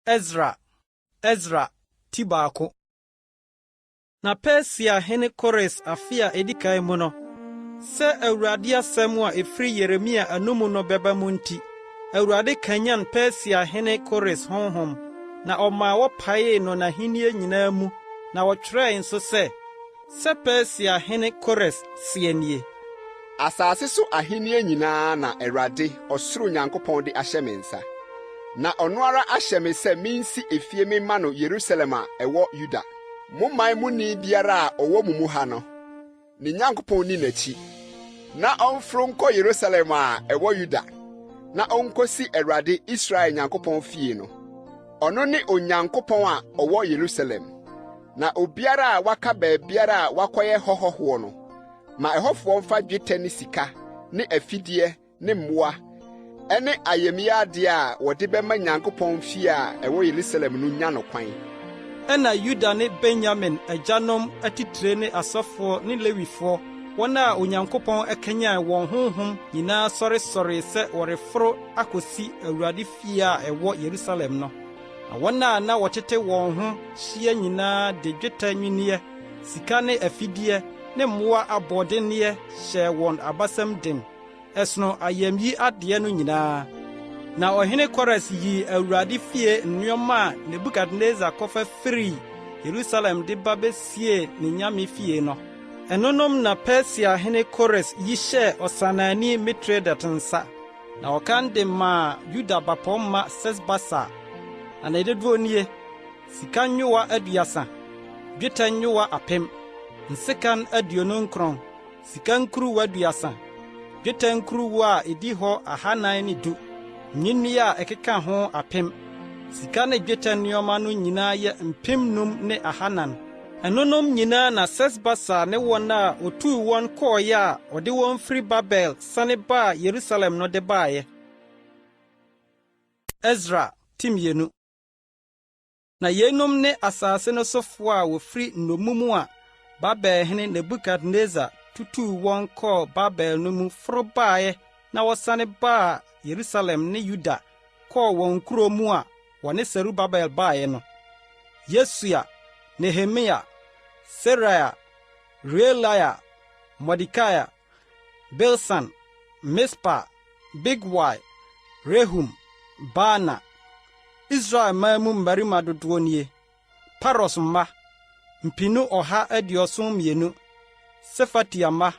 Esra Esra ti baako. Na Persia hene Kores afe a edi kan mu no, sɛ Awurade asɛm a efiri Yeremia anom no bɛba mu nti, Awurade kanyan Persia hene Kores honhom, na ɔmaa wɔpaee no n'ahenni nyinaa mu, na wɔtwerɛe nso sɛ, Sɛ Persia hene Kores seɛ nie. Asase so ahenni nyinaa na Awurade, ɔsoro Nyankopɔn de ahyɛ me nsa. Na ɔno ara ahyɛ me sɛ minsi efie memma no Yerusalem a ɛwɔ Yuda. Mo man muni biara a ɔwɔ mo mu ha no, ne Nyankopɔn nni n'akyi, na ɔmforo nkɔ Yerusalem a ɛwɔ Yuda, na onkosi Awurade, Israel Nyankopɔn fie no. Ɔno ne Onyankopɔn a ɔwɔ Yerusalem. Na obiara a waka baabiara a wakɔyɛ hɔ hɔhoɔ no, ma ɛhɔfoɔ mfa dwetɛ ne sika ne afideɛ ne mmoa ne ayamye adeɛ a wɔde bɛma Nyankopɔn fie a ɛwɔ Yerusalem no nya no kwan. Ɛnna Yuda ne Benyamin agyanom atitire ne asɔfoɔ ne Lewifoɔ, wɔn a Onyankopɔn akanyan wɔn honhom nyinaa sɔresɔree sɛ wɔreforo akɔsi Awurade fie a ɛwɔ Yerusalem no. Na wɔn a na wɔtete wɔn ho hyia nyinaa de dwetɛ nnwinneɛ, sika ne afideɛ ne mmoa aboɔdenneɛ hyɛɛ wɔn abasam den, ɛsono ayamyi adeɛ no nyinaa. Na ɔhene Kores yii Awurade fie nneɛma a Nebukadnesar kɔfa firii Yerusalem de ba besiee ne nyame fie no. Ɛnonom na Persia hene Kores yi hyɛɛ ɔsannaani Mitredat nsa, na ɔkan de maa Yuda bapɔmma Sesbasar. Na ne dodoɔ nie: Sika nyowa 30, dwetɛ nyowa 1000, nsekan 29, sika nkuruwa 30, dwetɛ nkuruwa a edi hɔ 410, nnwinne a ɛkeka ho 1000. Sika ne dwetɛ nneɛma no nyinaa yɛ 5,400. Ɛnonom nyinaa na Sesbasar ne wɔn a otuu wɔn kɔeɛ a ɔde wɔn firi Babel sane baa Yerusalem no de baeɛ. Esra ti 2. Na yeinom ne asase no sofoɔ a wɔfiri nnommum a Babelhene Nebukadnesar tutuu wɔn kɔɔ Babel no mu foro baeɛ na wɔsane baa Yerusalem ne Yuda kɔɔ wɔn nkuro mu a wɔne Serubabel baeɛ no: Yesua, Nehemia, Seraia, Reelaia, Mordekai, Bilsan, Mispar, Bigwai, Rehum, Baana. Israel man mu mmarima dodoɔ nie: Paros mma, 172; Sefatia mma,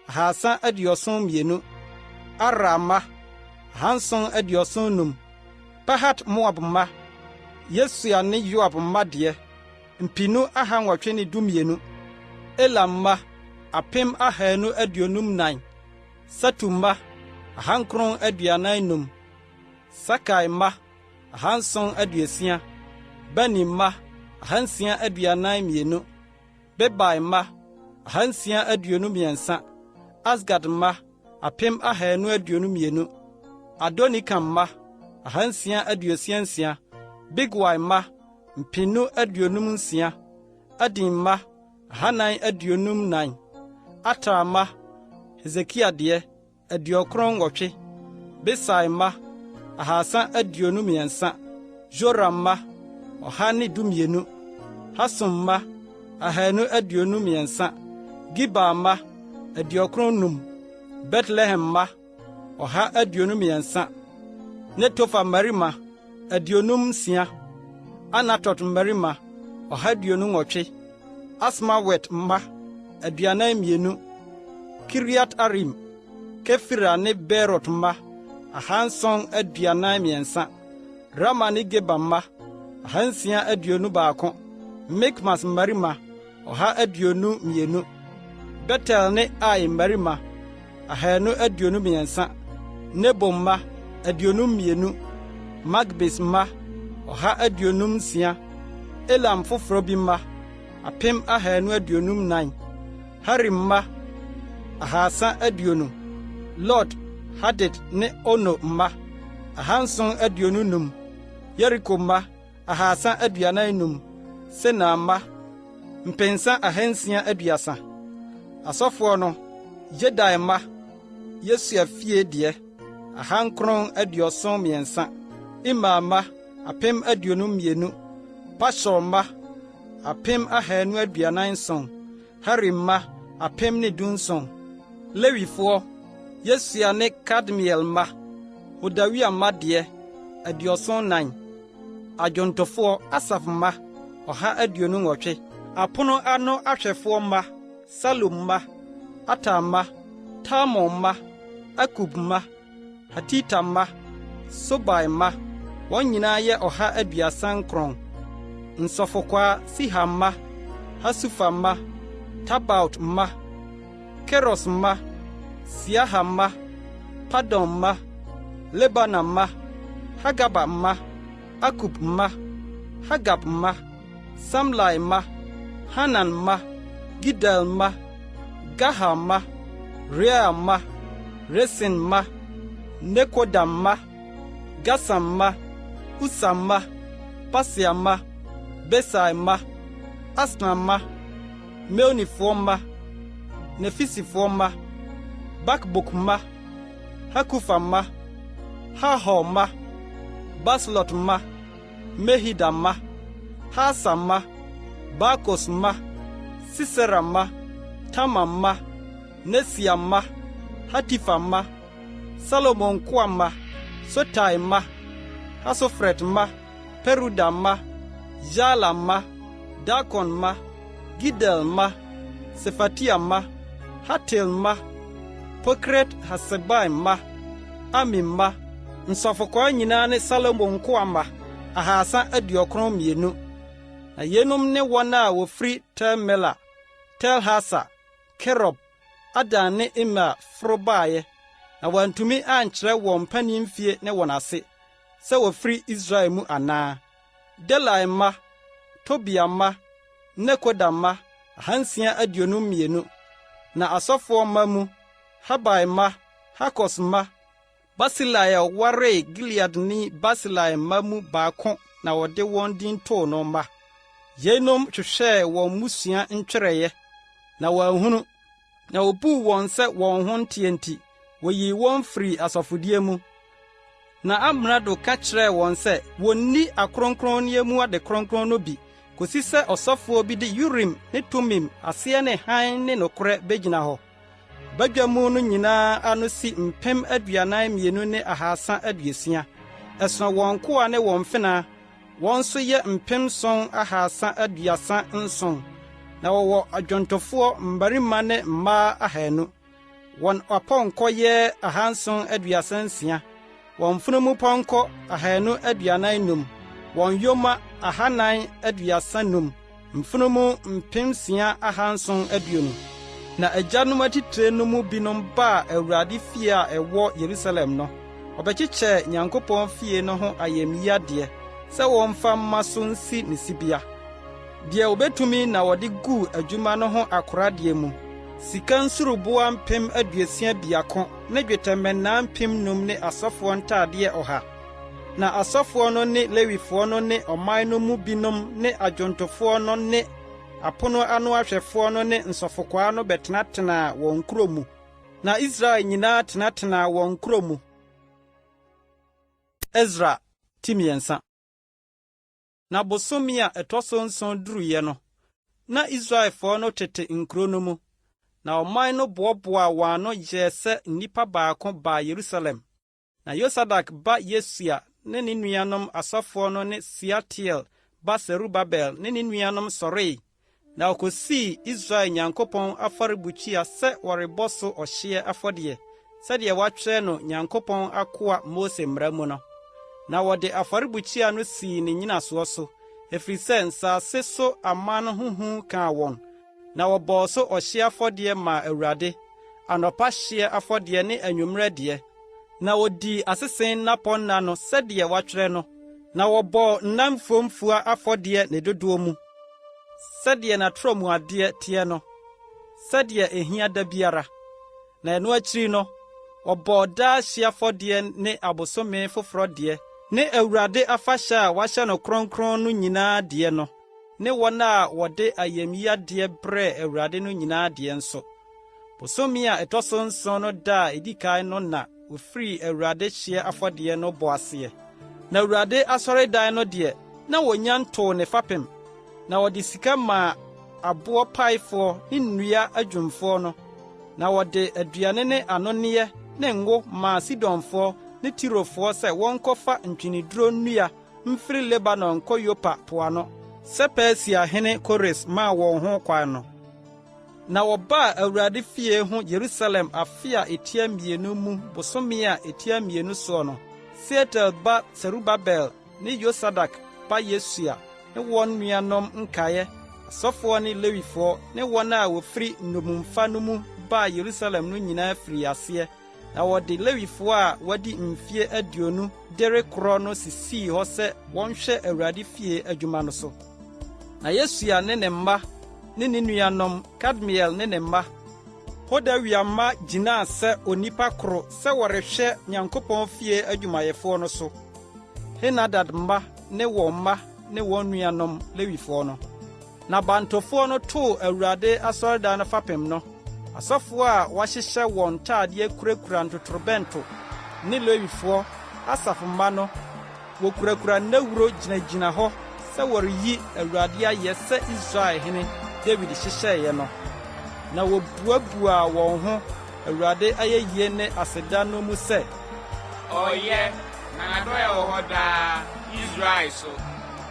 372; Arah mma, 775; Pahat-Moab mma, Yesua ne Yoab mma deɛ, 812; Elam mma, 2,254; Satu mma, 945; Sakai mma, 760; Bani mma, 642; Bebai mma, 623; Asgad mma, 2,222; Adonikam mma, 666; Bigwai mma, 656; Adin mma, 454; Ater mma, Hesekia deɛ, 98; Besai mma, 323; Yoram mma, 112; Hasum mma, 223; Gibar mma, 95; Betlehem mma, 123; Netofa mmarima, 56; Anatot mmarima, 128; Asmawet mma, 42; Kiriat-Arim, Kefira ne Beerot mma, 743; Rama ne Geba mma, 621; Mikmas mmarima, 122; Betel ne Ai mmarima, 223; Nebo mma, 52; Magbis mma, 156; Elam foforɔ bi mma, 2,254; Harim mma, 320; Lod, Hadid ne Ono mma, 725; Yeriko mma, 345; Senaa mma, 630. Asɔfoɔ no, Yedaia mma, Yesua fie deɛ, 973; Imer mma, 1052. Pashur mma, 2,247. Harim mma, 1,017. Lewifoɔ, Yesua ne Kadmiel mma, Hodawia mma deɛ, 74. Adwontofoɔ, Asaf mma, 128. Apono ano ahwɛfoɔ mma, Salum mma, Ater mma, Talmon mma, Akub mma, Hatita mma, Sobai mma, wɔn nyinaa yɛ 139. Nsɔfokwaa, Siha mma, Hasufa mma, Tabaot mma, Keros mma, Siaha mma, Padon mma, Lebana mma, Hagaba mma, Akub mma, Hagab mma, Samlai mma, Hanan mma, Gidel mma, Gahar mma, Reaia mma, Resin mma, Nekoda mma, Gasam mma, Usa mma, Pasea mma, Besai mma, Asna mma, Meunifoɔ mma, Nefisifoɔ mma, Bakbuk mma, Hakufa mma, Harhur mma, Baslot mma, Mehida mma, Harsa mma, Barkos mma, Sisera mma, Tama mma, Nesia mma, Hatifa mma, Salomo nkoa mma, Sotai mma, Hasoferet mma, Peruda mma, Yaala mma, Darkon mma, Gidel mma, Sefatia mma, Hatil mma, Pokeret-Hasebaim mma, Ami mma, nsɔfokwaa nyinaa ne Salomo nkoa mma, 392. Na yeinom ne wɔn a wɔfiri Tel-Mela, Tel-Harsa, Kerub, Adan ne Imer foro baeɛ, na wɔantumi ankyerɛ wɔn mpanimfie ne wɔn ase, sɛ wɔfiri Israel mu anaa. Delaia mma, Tobia mma, Nekoda mma, 652. Na asɔfoɔ mma mu, Habai mma, Hakos mma, Barsilai a ɔwaree Gileadni Barsilai mma mu baako na wɔde wɔn din too no mma. Yeinom hwehwɛɛ wɔn mmusua ntwerɛeɛ, na wɔanhunu, na wobuu wɔn sɛ wɔn ho nteɛ nti, woyii wɔn firii asɔfodie mu. Na amrado ka kyerɛɛ wɔn sɛ wonni akronkronneɛ mu ade kronkron no bi kosi sɛ ɔsɔfoɔ bi de Urim ne Tumim aseɛ ne hann ne nokorɛ begyina hɔ. Badwa mu no nyinaa ano si 42,360. Ɛsono wɔn nkoa ne wɔn mfenaa, wɔn nso yɛ 7,337. Na wɔwɔ adwontofoɔ mmarima ne mmaa 200. Wɔn apɔnkɔ yɛ 736, wɔn mfunumupɔnkɔ 245, wɔn yoma 435, mfunumu 6,720. Na agyanom atitire no mu binom baa Awurade fie a ɛwɔ Yerusalem no, wɔbɛkyekyɛɛ Nyankopɔn fie no ho ayamyi adeɛ sɛ wɔmfa mma so nsi ne sibea. Deɛ wɔbɛtumi na wɔde guu adwuma no ho akoradeɛ mu, sika nsuruboaa 61,000 ne dwetɛ mmɛnnaa 5,000 ne asɔfoɔ ntadeɛ 100. Na asɔfoɔ no ne Lewifoɔ no ne ɔman no mu binom ne adwontofoɔ no ne apono ano ahwɛfoɔ no ne nsɔfokwaa no bɛtenatenaa wɔn nkuro mu. Na Israel nyinaa tenatenaa wɔn nkuro mu. Esra ti 3. Na bosome a ɛtɔ so nson duruiɛ no, na Israelfoɔ no tete nkuro no mu, na ɔman no boaboaa wɔn ano yɛɛ sɛ nnipa baako baa Yerusalem. Na Yosadak ba Yesua ne ne nuanom asɔfoɔ no ne Sealtiel ba Serubabel ne ne nuanom sɔree, na wɔkɔsii Israel Nyankopɔn afɔrebukyia sɛ wɔrebɔ so ɔhyeɛ afɔdeɛ, sɛdeɛ wɔatwerɛ no Nyankopɔn akoa Mose mmara mu no. Na wɔde afɔrebukyia no sii ne nnyinasoɔ so, ɛfiri sɛ nsase so aman ho hu kaa wɔn, na wɔbɔɔ so ɔhyeɛ afɔdeɛ maa Awurade, anɔpa hyeɛ afɔdeɛ ne anwummerɛ deɛ. Na wɔdii asese nnapɔnna no sɛdeɛ wɔatwerɛ no, na wɔbɔɔ nna mfuamfua afɔdeɛ ne dodoɔ mu, sɛdeɛ n'atorɔmuadeɛ teɛ no, sɛdeɛ ɛhia da biara. Na ɛno akyiri no, wɔbɔɔ daa hyeɛ afɔdeɛ ne abosome foforɔ deɛ ne Awurade afahyɛ a wɔahyɛ no kronkron no nyinaa deɛ no, ne wɔn a wɔde ayamyi adeɛ brɛɛ Awurade no nyinaa deɛ nso. Bosome a ɛtɔ so nson no da a edi kan no na wofirii Awurade hyeɛ afɔdeɛ no bɔ aseɛ. Na Awurade asɔredan no deɛ, na wɔnnya ntoo ne fapem. Na wɔde sika maa aboɔ paefoɔ ne nnua adwumfoɔ no, na wɔde aduane ne anonneɛ ne ngo maa Sidonfoɔ ne Tirofoɔ sɛ wɔnkɔfa ntweneduro nnua mfiri Lebanon nkɔ Yopa poano, sɛ Persia hene Kores maa wɔn ho kwan no. Na wɔbaa Awurade fie ho Yerusalem afe a etia mmienu mu bosome a etia mmienu soɔ no, Sealtiel ba Serubabel ne Yosadak ba Yesua ne wɔn nuanom nkaeɛ, asɔfoɔ ne Lewifoɔ, ne wɔn a wɔfiri nnommumfa no mu baa Yerusalem no nyinaa firii aseɛ, na wɔde Lewifoɔ a wɔadi mfeɛ 20 de rekorɔ no sisii hɔ sɛ wɔnhwɛ Awurade fie adwuma no so. Na Yesua ne ne mma ne ne nuanom Kadmiel ne ne mma, Hodawia mma gyinaa sɛ onipa koro sɛ wɔrehwɛ Nyankopɔn fie adwumayɛfoɔ no so, Henadad mma ne wɔn mma ne wɔn nuanom Lewifoɔ no. Na bantofoɔ no too Awurade asɔredan no fapem no, asɔfoɔ a wɔahyehyɛ wɔn ntadeɛ kurakura ntotorobɛnto ne Lewifoɔ, Asaf mma no, Wokurakura nnawuro gyinagyina hɔ sɛ wɔreyi Awurade ayɛ sɛ Israel hene Dawid hyehyɛeɛ no, na wɔbuabuaa wɔn ho Awurade ayɛyie ne aseda no mu sɛ. Ɔyɛ, na n'adɔeɛ wɔ hɔ daa, Israel so.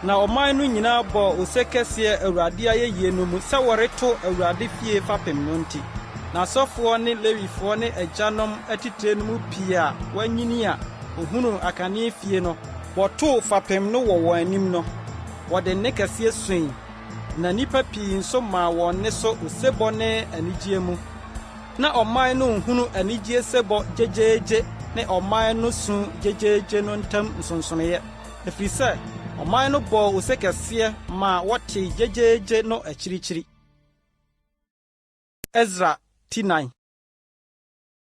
Na ɔman no nyinaa bɔɔ ose kɛseɛ Awurade ayɛyie no mu sɛ wɔreto Awurade fie fapem no nti. Na asɔfoɔ ne Lewifoɔ ne agyanom atitire no mu pii a wɔanyini a Wɔhunuu akane fie no, wɔtoo fapem no wɔ wɔn anim no, wɔde nne kɛseɛ sui, na nnipa pii nso maa wɔn nne so osebɔ ne anigyeɛ mu. Na ɔman no nhunu anigyeɛ sebɔ gyegyeegye ne ɔman no su gyegyeegye no ntam nsonsonoeɛ, ɛfiri sɛ ɔman no bɔɔ ose kɛseɛ maa wɔtee gyegyeegye no akyirikyiri. Esra ti 4.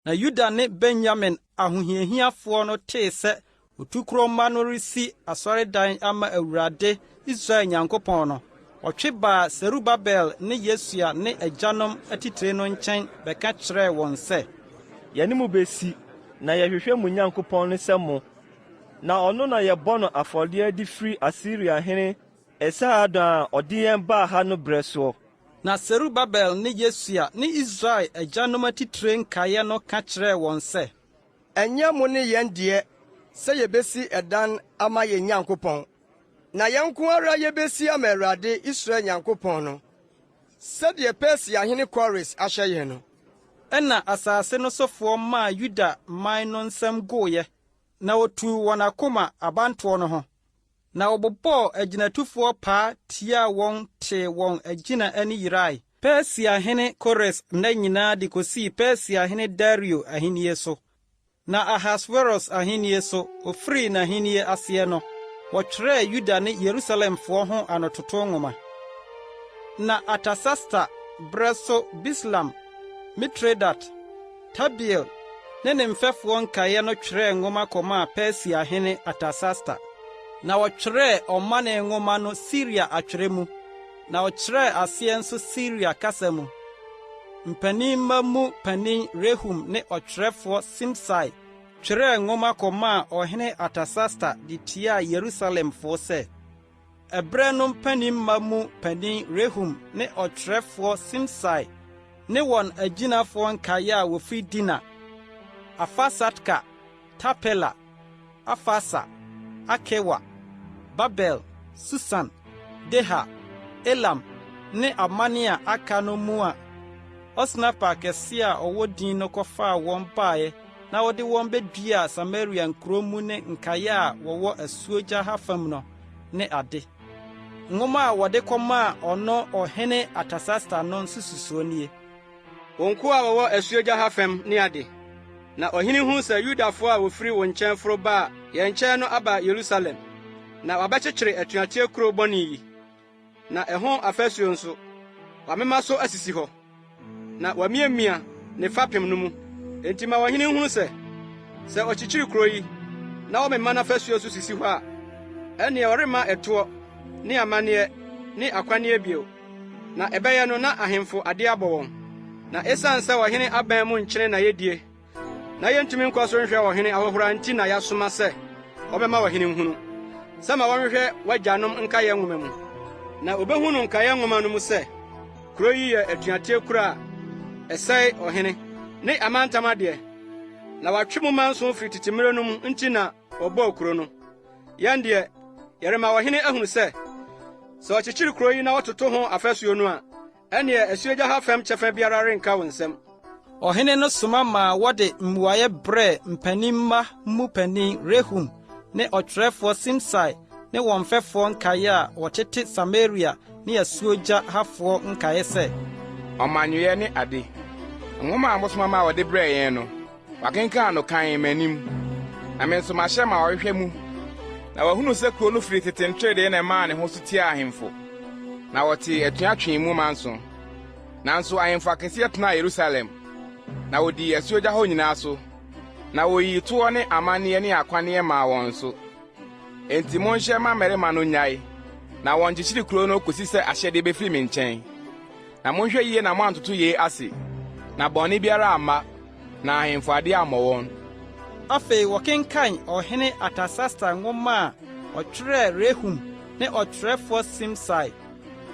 Na Yuda ne Benyamin ahohiahiafoɔ no tee sɛ otukorɔ mma no resi asɔredan ama Awurade, Israel Nyankopɔn no, wɔtwe baa Serubabel ne Yesua ne agyanom atitire no nkyɛn bɛka kyerɛɛ wɔn sɛ. Yɛne mo besi, na yɛhwehwɛ mo Nyankopɔn no sɛ mo, na ɔno na yɛbɔ no afɔdeɛ de firi Asiriahene Esarhadon a ɔde yɛn baa ha no berɛ soɔ. Na Serubabel ne Yesua ne Israel agyanom atitire nkaeɛ no ka kyerɛɛ wɔn sɛ. Ɛnyɛ mo ne yɛn deɛ sɛ yɛbɛsi ɛdan ama yɛn Nyankopɔn, na yɛn nko ara yɛbɛsi ama Awurade, Israel Nyankopɔn no, sɛdeɛ Persiahene Kores ahyɛ yɛn no. Ɛnna asase no sofoɔ maa Yuda man no nsam goeɛ, na wɔtuu wɔn akoma abantoɔ no ho. Na wɔbobɔɔ agyinatufoɔ paa tiaa wɔn tee wɔn agyina ani yerae. Persia hene Kores nna nyinaa de kosii Persia hene Dario ahennie so. Na Ahasweros ahennie so, ɔfirii n'ahennie aseɛ no, wɔtwerɛɛ Yuda ne Yerusalemfoɔ ho anototo nwoma. Na Artasasta berɛ so Bislam, Mitredat, Tabeel ne ne mfɛfoɔ nkaeɛ no twerɛɛ nwoma kɔmaa Persia hene Artasasta. Na wɔtwerɛɛ ɔmane nwoma no Siria atwerɛ mu, na wɔkyerɛɛ aseɛ nso Siria kasa mu. Mpanimma mu panin Rehum ne ɔtwerɛfoɔ Simsai twerɛɛ nwoma kɔmaa ɔhene Artasasta de tiaa Yerusalemfoɔ sɛ. Ɛberɛ no mpanimma mu panin Rehum ne ɔtwerɛfoɔ Simsai ne wɔn agyinafoɔ nkaeɛ a wɔfiri Dina, Afarsatka, Tarpela, Afarsa, Arkewa, Babel, Susan, Deha, Elam ne amane a aka no mu a Osnapar kɛseɛ a ɔwɔ din no kɔfaa wɔn baeɛ na ɔde wɔn bɛduaa Samaria nkuro mu ne nkaeɛ a wɔwɔ asuogya ha fam no ne ade. Nwoma a wɔde kɔmaa ɔno ɔhene Artasasta no nsususoɔ nie. Wo nkoa a wɔwɔ asuogya ha fam ne ade. Na ɔhene huu sɛ Yudafoɔ a wɔfiri wo nkyɛn foro baa yɛn nkyɛn no aba Yerusalem, na wɔabɛkyekyere atuateɛ kuro bɔne yi. Na ɛho afasuo nso, wɔamema so asisi hɔ, na wɔamiamia ne fapem no mu. Enti ma ɔhene nhunu sɛ, sɛ ɔkyekyere kuro yi na wɔmema n'afasuo so sisi hɔ a, ɛnneɛ ɔremma ɛtoɔ ne amanneɛ ne akwanneɛ bio, na ɛbɛyɛ no na ahemfo adeɛ abɔ wɔn. Na esiane sɛ ɔhene abɛn mu nkyene na yedie, na yentumi nkɔ so nhwɛ ɔhene ahohora nti na yɛasoma sɛ. ɔbɛma ɔhene nhunu, sɛ ma wɔnhwehwɛ w'agyanom nkaeɛ nwoma mu, na obehu no nkaeɛ nwoma no mu sɛ, kurow yi yɛ atuateɛ kuro a ɛsɛe ɔhene ne amantam adeɛ, na wɔatwe mu manso firi tete mmere no mu nti na wɔbɔɔ kuro no. Yɛn deɛ, yɛrema ɔhene ahunu sɛ, sɛ ɔkyekyere kurow yi na ɔtoto ho afasuo no a, ɛnneɛ asuogya ha fam kyɛfa biara renka wo nsam. Ɔhene no soma maa wɔde mmuaeɛ brɛɛ mpanimma mu panin Rehum ne ɔtwerɛfoɔ Simsai ne wɔn mfɛfoɔ nkaeɛ a wɔtete Samaria ne asuogya hafoɔ nkaeɛ sɛ. Ɔmannwoeɛ ne ade. Nwoma a mosoma maa wɔde brɛɛ yɛn no, wɔakenkan no kann m'anim, na me nso mahyɛ ma wɔahwehwɛ mu, na wɔahunu sɛ kurow no firi tete nteredee na ɛmaa ne ho so tiaa ahemfo, na wɔtee atua twee mu manso. Nanso ahemfo akɛseɛ tenaa Yerusalem, na wodii asuogya hɔ nyinaa so, na woyii toɔ ne amanneɛ ne akwanneɛ maa wɔn nso. Enti monhyɛ mma mmarima no nnyae, na wɔnkyekyere kurow no kosi sɛ ahyɛde befiri me nkyɛn. Na monhwɛ yiye na moantoto yei ase, na bɔne biara amma, na ahemfo ade ammɔ wɔn. Afei wɔkenkan ɔhene Artasasta nwoma a ɔtwerɛɛ Rehum ne ɔtwerɛfoɔ Simsai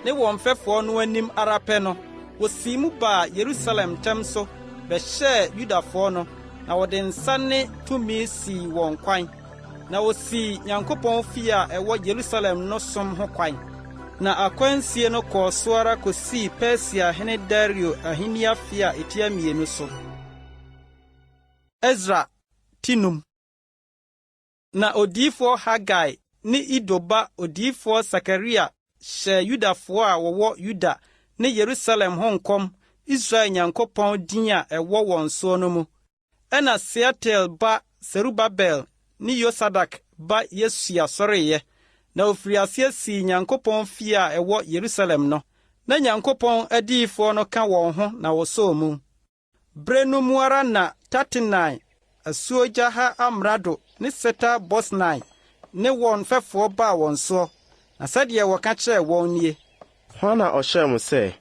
ne wɔn mfɛfoɔ no anim ara pɛ no, wosii mu baa Yerusalem ntɛm so bɛhyɛɛ Yudafoɔ no, na wɔde nsa ne tumi sii wɔn kwan, na wosii Nyankopɔn fie a ɛwɔ Yerusalem no som ho kwan. Na akwansie no kɔɔ so ara kosii Persia hene Dario ahenni afe a etia mmienu so. Esra ti num. Na odiyifoɔ Hagai ne Ido ba odiyifoɔ Sakaria hyɛɛ Yudafoɔ a wɔwɔ Yuda ne Yerusalem ho nkɔm Israel Nyankopɔn din a ɛwɔ wɔn soɔ no mu. Ɛnna Sealtiel ba Serubabel ne Yosadak ba Yesua sɔreeɛ, na wɔfirii aseɛ sii Nyankopɔn fie a ɛwɔ Yerusalem no. Na Nyankopɔn adiyifoɔ no ka wɔn ho na wɔsɔɔ mu. Bere no mu ara na Tatenai, asuogya ha amrado ne Setar-Bosnai ne wɔn mfɛfoɔ baa wɔn soɔ, na sɛdeɛ wɔka kyerɛɛ wɔn nie. Hwan na ɔhyɛɛ mo sɛ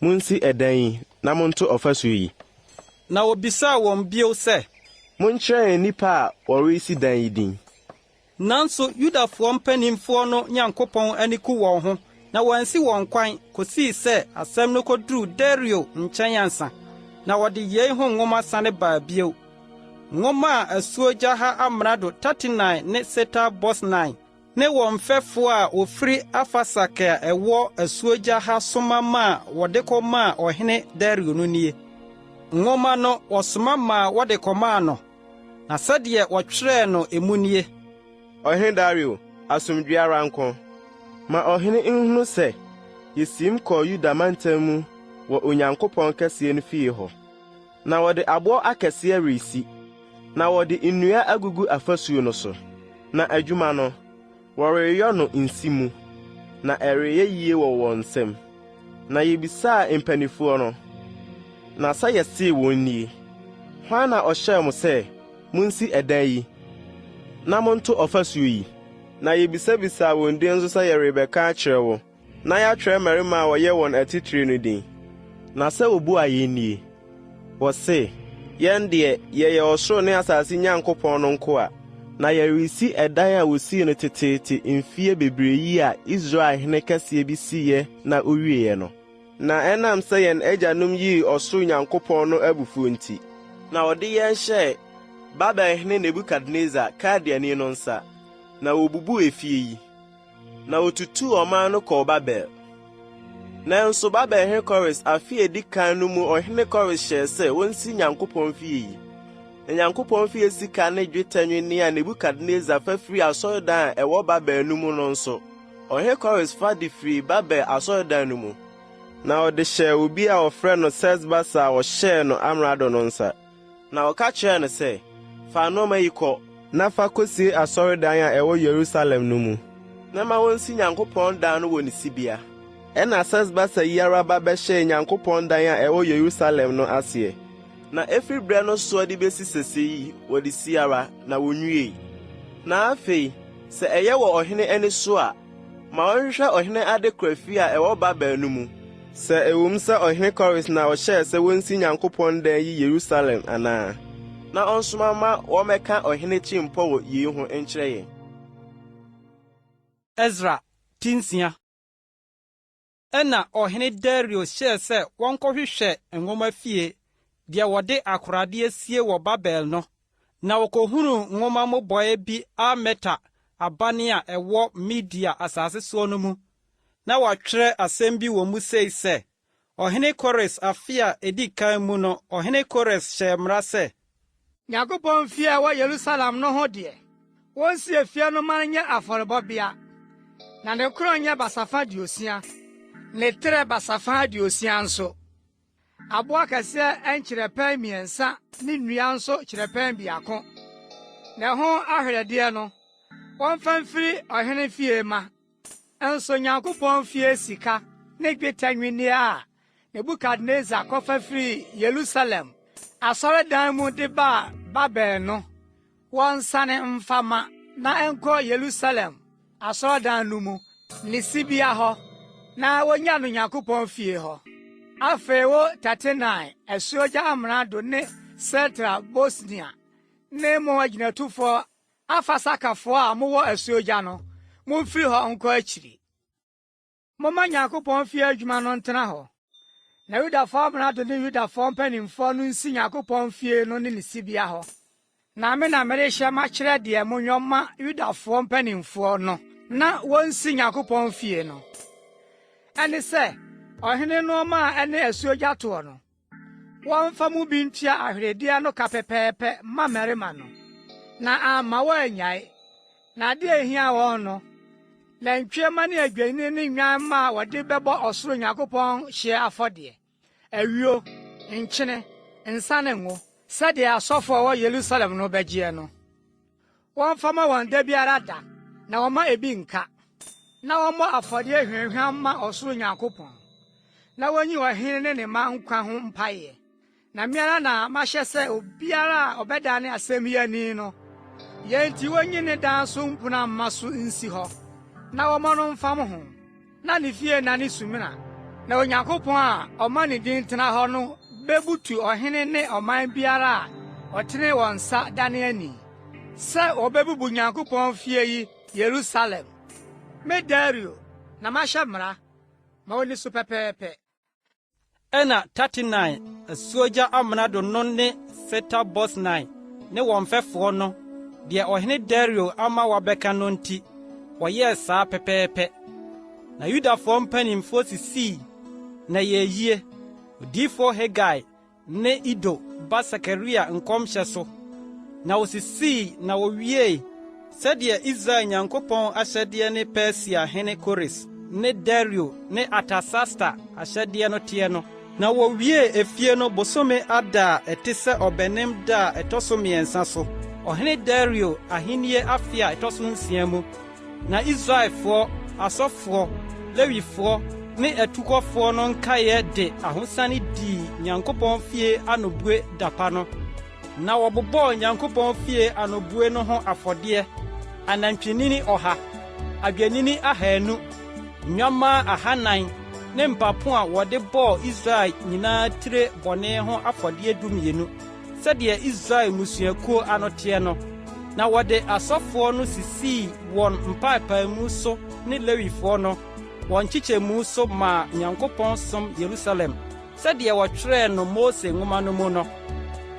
munsi ɛdan yi na monto ɔfasuo yi? Na wɔbisaa wɔn bio sɛ. Monkyerɛ yɛn nnipa a wɔresi dan yi din. Nanso Yudafoɔ mpanimfoɔ no Nyankopɔn ani ku wɔn ho, na wɔansi wɔn kwan kosii sɛ asɛm no koduruu Dario nkyɛn ansa. Na wɔde yei ho nwoma sane baa bio, nwoma a asuogya ha amrado Tatenai ne Setar-Bosnai ne wɔn mfɛfoɔ a wɔfiri Afarsak a ɛwɔ asuogya ha soma maa wɔde kɔmaa ɔhene Dario no nie. Nwoma no, wɔsoma maa wɔde kɔmaa no. Na sɛdeɛ wɔtwerɛɛ no emu nie. Ɔhene Dario, asomdwoe ara nko. Ma ɔhene nhunu sɛ yesiim kɔɔ Yuda mantam mu wɔ Onyankopɔn kɛseɛ no fie hɔ. Na wɔde aboɔ akɛseɛ resi, na wɔde nnua agugu afasuo no so, na adwuma no, wɔreyɔ no nsi mu, na ɛreyɛ yie wɔ wɔn nsam. Na yebisaa mpanimfoɔ no, na sɛ yɛsee wɔn nie, Hwan na ɔhyɛɛ mo sɛ monsi ɛdan yi na monto ɔfasuo yi? Na yebisabisaa wɔn din nso sɛ yɛrebɛka akyerɛ wo, na yɛatwerɛ mmarima a wɔyɛ wɔn atitire no din. Na sɛ wɔbuaa yɛn nie, Wɔse, Yɛn deɛ, yɛyɛ ɔsoro ne asase Nyankopɔn no nkoa, na yɛresi ɛdan a wɔsii no teteete mfeɛ bebree yi a Israel hene kɛseɛ bi siiɛ na ɔwieeɛ no. Na ɛnam sɛ yɛn agyanom yii ɔsoro Nyankopɔn no abufuo nti, na ɔde yɛn hyɛɛ Babelhene Nebukadnesar, Kaldeani no nsa, na wɔbubuu efie yi. Na wotutuu ɔman no kɔɔ Babel. Nanso Babelhene Kores afe a edi kan no mu ɔhene Kores hyɛɛ sɛ wonsi Nyankopɔn fie yi. Na Nyankopɔn fie sika ne dwetɛ nnwinne a Nebukadnesar fa firii asɔredan a ɛwɔ Babel no mu no nso, ɔhene Kores fa de firii Babel asɔredan no mu, na ɔde hyɛɛ obi a wɔfrɛ no Sesbasar a wɔhyɛɛ no amrado no nsa. Na ɔka kyerɛɛ no sɛ, Fa nneɛma yi kɔ, na fa kosie asɔredan a ɛwɔ Yerusalem no mu, na ma wonsi Nyankopɔn dan no wɔ ne sibea. Ɛnna Sesbasar yi ara ba bɛhyɛɛ Nyankopɔn dan a ɛwɔ Yerusalem no aseɛ. Na ɛfiri berɛ no soɔ de bɛsi seesei yi wɔde si ara, na wɔnwiei. Na afei, sɛ ɛyɛ wɔ ɔhene ani so a, ma wɔnhwehwɛ ɔhene adekora fie a ɛwɔ Babel no mu, Sɛ ɛwom sɛ ɔhene Kores na ɔhyɛɛ sɛ wonsi Nyankopɔn dan yi Yerusalem anaa? Na ɔnsoma mma wɔmmɛka ɔhene tirimpɔ wɔ yei ho nkyerɛ yɛn. Esra ti nsia. Ɛnna ɔhene Dario hyɛɛ sɛ wɔnkɔhwehwɛ nwoma fie, deɛ wɔde akoradeɛ sie wɔ Babel no, na wɔkɔhunuu nwoma mmobɔeɛ bi Almeta abane a ɛwɔ Media asase soɔ no mu. Na wɔatwerɛ asɛm bi wɔ mu sei sɛ, Ɔhene Kores afe a edi kan mu no, ɔhene Kores hyɛɛ mmara sɛ. Nyankopɔn fie a ɛwɔ Yerusalem no ho deɛ, wonsi efie no mma no nyɛ afɔrebɔbea, na ne korɔn nyɛ basafa 60, ne trɛ basafa 60 nso. Aboɔ akɛseɛ nkyerɛpɛn mmiɛnsa ne nnua nso kyerɛpɛn biako, na ɛho ahwɛdeɛ no, wɔmfa mfiri ɔhene fie mma. Nso Nyankopɔn fie sika ne dwetɛ nnwinneɛ a Nebukadnesar kɔfa firii Yerusalem asɔredan mu de baa Babel no, wɔnsane mfa mma na ɛnkɔ Yerusalem asɔredan no mu, ne sibea hɔ, na wonnya no Nyankopɔn fie hɔ. Afei wo Tatenai, asuogya amrado ne Setar-Bosnia ne mo agyinatufoɔ Afarsakafoɔ a mowɔ asuogya no, momfiri hɔ nkɔ akyiri. Momma Nyankopɔn fie adwuma no ntena hɔ, na Yudafoɔ amrado ne Yudafoɔ mpanimfoɔ no nsi Nyankopɔn fie no ne ne sibea hɔ. Na me na merehyɛ makyerɛ deɛ monyɔ mma Yudafoɔ mpanimfoɔ no na wɔnsi Nyankopɔn fie no, ɛne sɛ, ɔhene nnoɔma a ɛne asuogya toɔ no, Wɔmfa mu bi ntua ahweredeɛ no ka pɛpɛɛpɛ mma mmarima no, na amma wɔannyae. Na ade a ehia wɔn no, nantwie mma ne adwennini ne nnwan mma a wɔde bɛbɔ ɔsoro Nyankopɔn hyeɛ afɔdeɛ, ayuo, nkyene, nsa ne ngo, sɛdeɛ asɔfoɔ a wɔwɔ Yerusalem no bɛgyeɛ no. Wɔmfa mma wɔn da biara da, na wɔmma ebi nnka, na wɔmmɔ afɔdeɛ hwamhwam mma ɔsoro Nyankopɔn, na wonyi ɔhene ne ne mma nkwa ho mpaeɛ. Na me ara na mahyɛ sɛ obiara a ɔbɛdane asɛm yi ani no, yei nti wonyi ne dan so mpuna mma so nsi hɔ, na wɔmmɔ no mfam ho. Na ne fie nnane sumina, na Onyankopɔn a ɔma ne din tena hɔ no bebutu ɔhene ne ɔman biara a ɔtene wɔn nsa dane ani, sɛ wɔbebubu Nyankopɔn fie yi Yerusalem. Me Dario na mahyɛ mmara ma wonni so pɛpɛɛpɛ. Ɛnna Tatenai, asuogya amrado no ne Setar-Bosnai ne wɔn mfɛfoɔ no, deɛ ɔhene Dario ama wɔabɛka no nti, wɔyɛɛ saa pɛpɛɛpɛ. Na Yudafoɔ mpanimfoɔ sisii, na ɛyɛɛ yie, odiyifoɔ Hagai ne Ido ba Sakaria nkɔmhyɛ so, na wosisii na wowiei sɛdeɛ Israel Nyankopɔn ahyɛdeɛ ne Persia hene Kores ne Dario ne Artasasta ahyɛdeɛ no teɛ no. Na wowiee efie no bosome Adar a ɛte sɛ Ɔbɛnem da a ɛtɔ so mmiɛnsa so, ɔhene Dario ahennie afe a ɛtɔ so nsia mu. Na Israelfoɔ, asɔfoɔ, Lewifoɔ ne atukɔfoɔ no nkaeɛ de ahosane dii Nyankopɔn fie anobue da pa no, na wɔbobɔɔ Nyankopɔn fie anobue no ho afɔdeɛ, anantwinini ɔha, adwennini ahanu, nnwammaa ahanan ne mpapo a wɔde bɔɔ Israel nyinaa tire bɔne ho afɔdeɛ dumienu. Sɛdeɛ Israel mmusuakuo ano teɛ no, na wɔde asɔfoɔ no sisii wɔn mpaepaemu so ne Lewifoɔ no, wɔn nkyekyɛmu so maa Nyankopɔn som Yerusalem, sɛdeɛ wɔtwerɛɛ no Mose nwoma no mu no.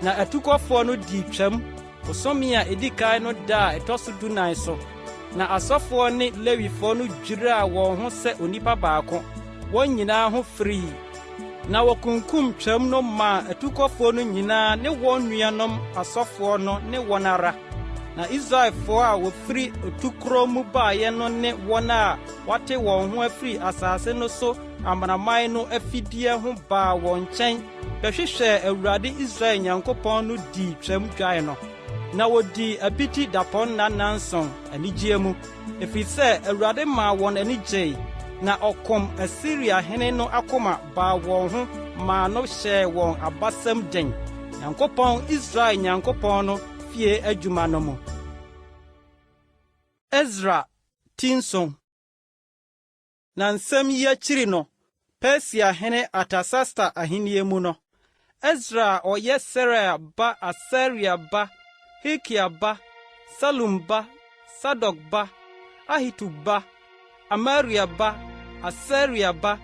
Na atukɔfoɔ no dii Twam bosome a ɛdi kan no da a ɛtɔ so dunan so, na asɔfoɔ ne Lewifoɔ no dwiraa wɔn ho sɛ onipa baako, wɔn nyinaa ho firii. Na wɔkunkum Twam no maa atukɔfoɔ no nyinaa ne wɔn nuanom asɔfoɔ no ne wɔn ara. Na Israelfoɔ a wɔfiri otukorɔ mu baeɛ no ne wɔn a wɔate wɔn ho afiri asase no so amanaman no afideɛ ho baa wɔn nkyɛn bɛhwehwɛɛ Awurade Israel Nyankopɔn no dii Twam dwae no. Na wɔdii apiti dapɔnna nnanson anigyeɛ mu. Ɛfiri sɛ Awurade maa wɔn ani gyei, na ɔkom Asiria hene no akoma baa wɔn ho maa no hyɛɛ wɔn abasam den, Nyankopɔn, Israel Nyankopɔn no fie adwuma no mu. Esra ti nson. Na nsɛm yi akyiri no, Persia hene Artasasta ahenni mu no, Esra a ɔyɛ Seraia ba Asaria ba Hilkia ba Salum ba Sadok ba Ahitub ba. Amaria ba, Asaria ba,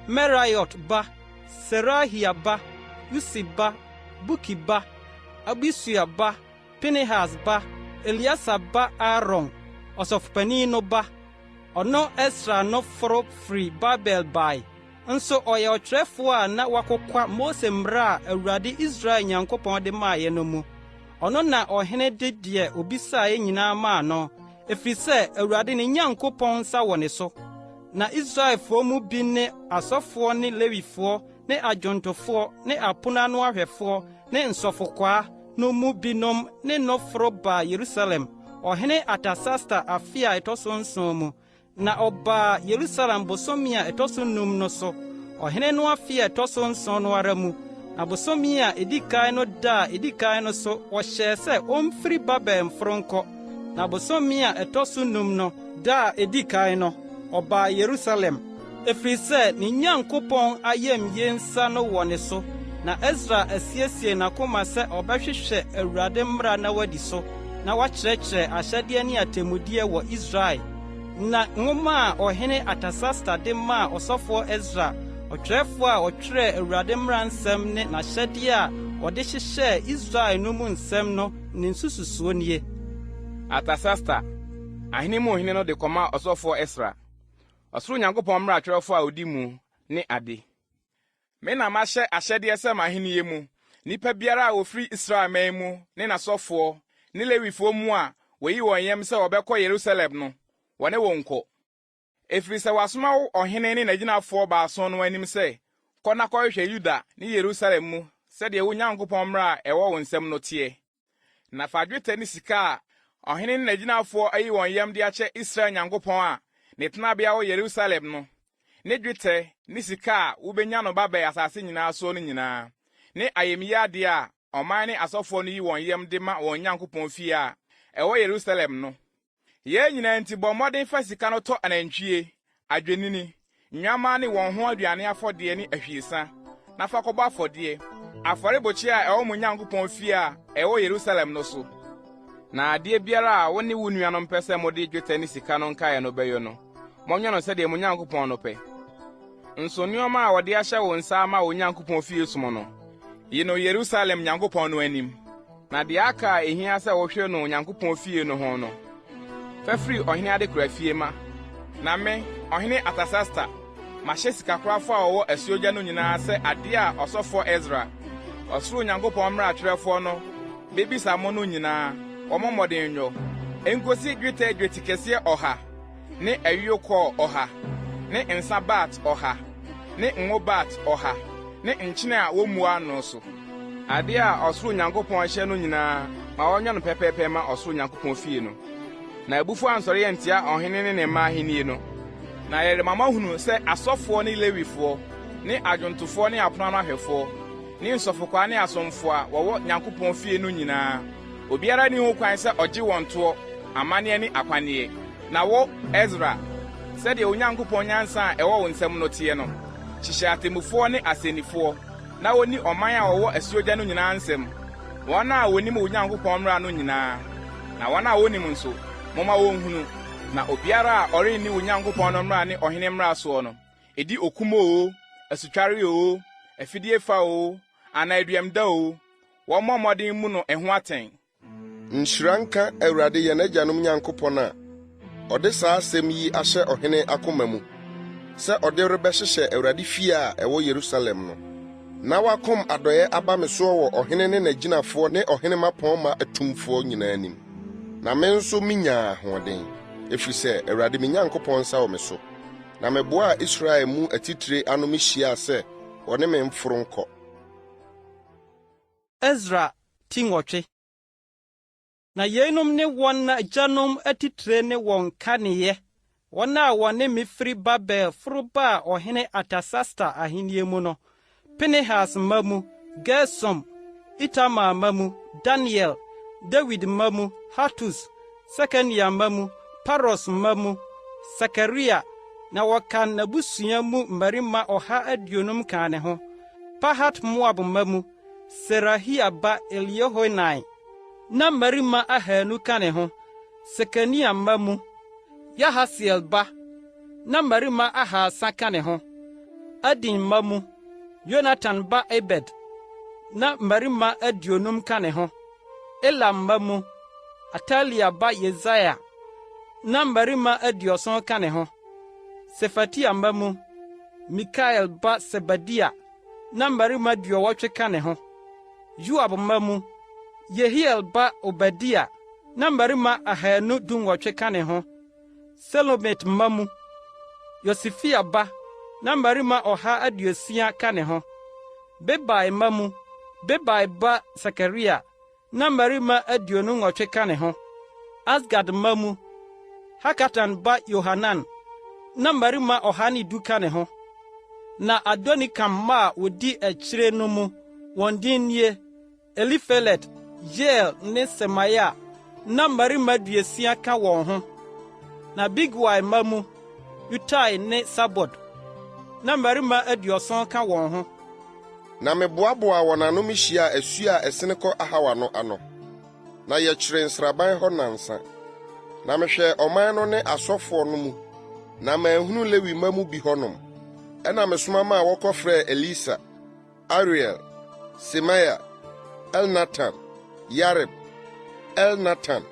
Meraiot ba, Serahia ba, Usi ba, Buki ba, Abisua ba, Pinehas ba, Eleasar ba Aaron, ɔsɔfopanyin no ba. Ɔno Esra no foro firi Babel bae. Nso ɔyɛ ɔtwerɛfoɔ a na wakokwa Mose mmara a Awurade Israel Nyankopɔn de maeɛ no mu. Ɔno na ɔhene de deɛ obisaeɛ nyinaa maa no, ɛfiri sɛ Awurade ne Nyankopɔn nsa wɔ ne so. Na Israelfoɔ mu bi ne asɔfoɔ ne Lewifoɔ ne adwontofoɔ ne apono ano ahwɛfoɔ ne nsɔfokwaa no mu binom ne no foro baa Yerusalem, ɔhene Artasasta afe a ɛtɔ so nson mu. Na ɔbaa Yerusalem bosome a ɛtɔ so num no so, ɔhene no afe a ɛtɔ so nson no ara mu. Na bosome a edi kan no da a edi kan no so wɔhyɛɛ sɛ omfiri Babel mforo nkɔ. Na bosome a ɛtɔ so num no da a edi kan no, ɔbaa Yerusalem. Ɛfiri sɛ ne Nyankopɔn ayamye nsa no wɔ ne so, na Esra asiesie n'akoma sɛ ɔbɛhwehwɛ Awurade mmara na wadi so, na wakyerɛkyerɛ ahyɛdeɛ ne atemmudeɛ wɔ Israel. Na nwoma a ɔhene Artasasta de maa ɔsɔfoɔ Esra, ɔtwerɛfoɔ a ɔtwerɛɛ Awurade mmara nsɛm ne n'ahyɛdeɛ a ɔde hyehyɛɛ Israel no mu nsɛm no ne nsususoɔ nie. Artasasta, ahene mu hene no de kɔmaa ɔsɔfoɔ Esra, ɔsoro Nyankopɔn mmarakyerɛfoɔ a odi mu, ne ade. Me na mahyɛ ahyɛdeɛ sɛ m'ahennie mu, nnipa biara a wɔfiri Israel man mu ne n'asɔfoɔ ne Lewifoɔ mu a wɔayi wɔn yam sɛ wɔbɛkɔ Yerusalem no, wɔne wo nkɔ. Ɛfiri sɛ wɔasoma wo ɔhene ne n'agyinafoɔ baason no anim sɛ, kɔ na kɔhwehwɛ Yuda ne Yerusalem mu sɛdeɛ wo Nyankopɔn mmara a ɛwɔ wo nsam no teɛ. Na fa dwetɛ ne sika a ɔhene ne n'agyinafoɔ ayi wɔn yam de akyɛ Israel Nyankopɔn a ne tenabea wɔ Yerusalem no, ne dwetɛ ne sika a wobenya no Babel asase nyinaa soɔ no nyinaa, ne ayamyi adeɛ a ɔman ne asɔfoɔ no yi wɔn yam de ma wɔn Nyankopɔn fie a ɛwɔ Yerusalem no. Yei nyinaa nti bɔ mmɔden fa sika no tɔ anantwie, adwennini, nnwammaa ne wɔn ho aduane afɔdeɛ ne ahwiesa, na fa kɔbɔ afɔdeɛ, afɔrebukyia a ɛwɔ mo Nyankopɔn fie a ɛwɔ Yerusalem no so. Na adeɛ biara a wo ne wo nuanom pɛ sɛ mode dwetɛ ne sika no nkaeɛ no bɛyɔ no, monyɛ no sɛdeɛ mo Nyankopɔn no pɛ. Nso nneɛma a wɔde ahyɛ wo nsa ama wo Nyankopɔn fie som no, yi no Yerusalem Nyankopɔn no anim. Na deɛ aka a ehia sɛ wohwere no Onyankopɔn fie no ho no, fa firi ɔhene adekora fie ma. Na me, ɔhene Artasasta, mahyɛ sikakorafo a wɔwɔ asuogya no nyinaa sɛ ade a ɔsɔfoɔ Esra, ɔsoro Nyankopɔn mmarakyerɛfoɔ no, bebisa mo no nyinaa, wɔmmɔ mmɔden nyɔ, enkosi dwetɛ dwetikɛseɛ ɔha ne ayuo kɔɔ ɔha, ne nsa bat ɔha, ne ngo bat ɔha, ne nkyene a wommua ano so. Ade a ɔsoro Nyankopɔn hyɛ no nyinaa, ma wɔnyɛ no pɛpɛɛpɛ mma ɔsoro Nyankopɔn fie no. Na abufuo ansɔre antia ɔhene ne ne mma ahenni no. Na yɛrema moahunu sɛ asɔfoɔ ne Lewifoɔ, ne adwontofoɔ ne apono ano ahwɛfoɔ, ne nsɔfokwaa ne asomfo a wɔwɔ Nyankopɔn fie no nyinaa, obiara nni ho kwan sɛ ɔgye wɔn toɔ, amanneɛ ne akwanneɛ. Na wo, Esra, sɛdeɛ wo Nyankopɔn nyansa a ɛwɔ wo nsam no teɛ no, hyehyɛ atemmufoɔ ne asɛnnifoɔ, na wonni ɔman a wɔwɔ asuogya no nyinaa nsɛm, wɔn a wɔnim wo Nyankopɔn mmara no nyinaa, na wɔn a wonnim nso, momma wonhunu. Na obiara a ɔrenni wo Nyankopɔn no mmara ne ɔhene mmara soɔ no, edi okum oo, asutware oo, afidie fa oo, anaa aduamda oo, wɔmmɔ mmɔden mmu no ɛho atɛn. Nhyira nka Awurade yɛn agyanom Nyankopɔn a ɔde saa asɛm yi ahyɛ ɔhene akoma mu sɛ ɔde rebɛhyehyɛ Awurade fie a ɛwɔ Yerusalem no. Na wakom adɔeɛ aba me soɔ wɔ ɔhene ne n'agyinafoɔ ne ɔhene mmapɔmma atumfoɔ nyinaa anim. Na me nso minyaa ahoɔden, ɛfiri sɛ Awurade me Nyankopɔn nsa wɔ me so. Na meboaa Israel mu atitire ano mihyiaa sɛ wɔne me mforo nkɔ. Esra ti nwɔtwe. Na yeinom ne wɔn agyanom atitire ne wɔn nkaneeɛ, wɔn a wɔne me firi Babel foro baa ɔhene Artasasta ahennie mu no, Pinehas mma mu, Gersom, Itamar mma mu, Daniel, Dawid mma mu, Hatus, Sekania mma mu, Paros mma mu, Sakaria, na wɔkan n'abusua mu mmarima 150 kaa ne ho. Pahat-Moab mma mu, Serahia ba Eliehoenai, na mmarima 200 ka ne ho. Sekania mma mu, Yahasiel ba. na mmarima 300 ka ne ho. Adin mma mu, Yonatan ba Ebed, na mmarima 50 ka ne ho. Elam mma mu, Atalia ba Yesaia, na mmarima 70 ka ne ho. Sefatia mma mu, Mikael ba Sebadia, na mmarima 80 ka ne ho. Yoab mma mu, Yehiel ba Obadia, na mmarima 218 ka ne ho. Selomit mma mu, Yosifia ba, na mmarima 160 ka ne ho. Bebai mma mu, Bebai ba Sakaria, na mmarima 28 ka ne ho. Asgad mma mu, Hakatan ba Yohanan, na mmarima 110 ka ne ho. Na Adonikam mma a wodi akyire no mu, wɔn din nie: Elifelet, Yeiel ne Semaia, na mmarima 60 ka wɔn ho. Na Bigwai mma mu, Utai ne Sabod, na mmarima 70 ka wɔn ho. Na meboaboaa wɔn ano mihyiaa asu a ɛsen kɔ Ahawa no ano, na yɛkyeree nsraban hɔ nnansa. Na mehwɛɛ ɔman no ne asɔfoɔ no mu, na manhunu Lewi mma mu bi hɔnom. Ɛnna mesoma maa wɔkɔfrɛɛ Elisa, Ariel, Semaia, Elnatan, Yarib, Elnatan,